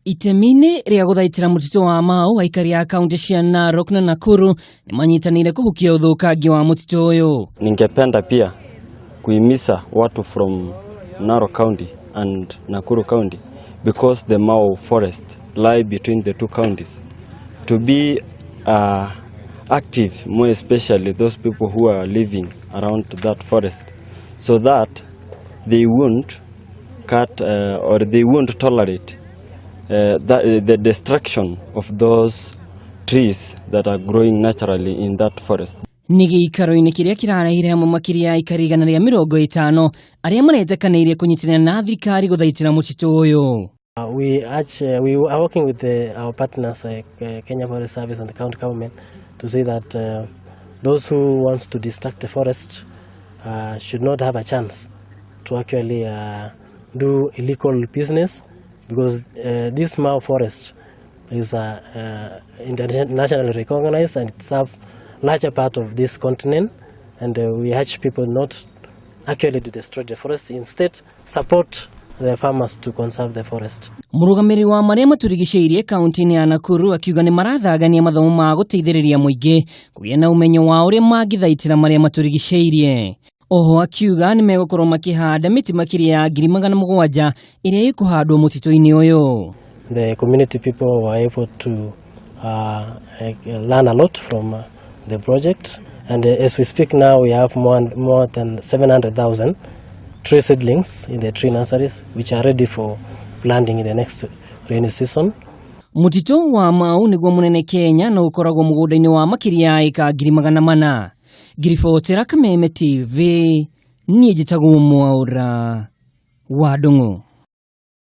Itemi-inĩ rĩa gũthaitĩra mũtitũ wa Mau, aikari a kaunti cia Narok na Nakuru nĩ manyitanĩire kũhukia ũthũkangia wa mũtitũ ũyũ. Ningependa pia kuhimiza watu from Narok County and Nakuru County because the Mau forest lie between the two counties to be active, more especially those people who are living around that forest, so that they won't cut or they won't tolerate the destruction of those trees that are growing naturally in that forest. Nĩ gĩikaro-inĩ kĩrĩa kĩrarehire hamwe makĩria ya aikari 150 arĩa maretĩkanĩirie kũnyitanĩra na thirikari gũthaitĩra mũtitũ ũyũ. We are working with our partners like Kenya Forest Service and the county government to say that those who wants to destruct the forest should not have a chance to actually do illegal business because this Mau forest is internationally recognized and it serves larger part of this continent, and we urge people not actually to destroy the forest, instead support the farmers to conserve the forest. Mũrũgamĩrĩri wa marĩa matũrigicĩirie kaunti-inĩ ya Nakuru akiuga nĩ marathagania mathomo ma gũteithĩrĩria mũingĩ kũgĩa na ũmenyo wa ũrĩa mangĩthaitĩra marĩa matũrigicĩirie. Oho akiuga nĩ megũkorwo makĩhanda mĩtĩ makĩria ya 700,000 ĩrĩa ĩkũhandwo mũtitũ-inĩ ũyũ. The community people were able to learn a lot from the project, and as we speak now we have more than 700,000 tree seedlings in the tree nurseries which are ready for planting in the next rainy season. Mũtitũ wa Mau nĩguo mũnene Kenya na ũkoragwo mũgũnda-inĩ wa makĩria ya ĩka 400,000. Ngiribotera Kameme TV, niĩ njĩtagwo Mwaũra wa Ndung'u.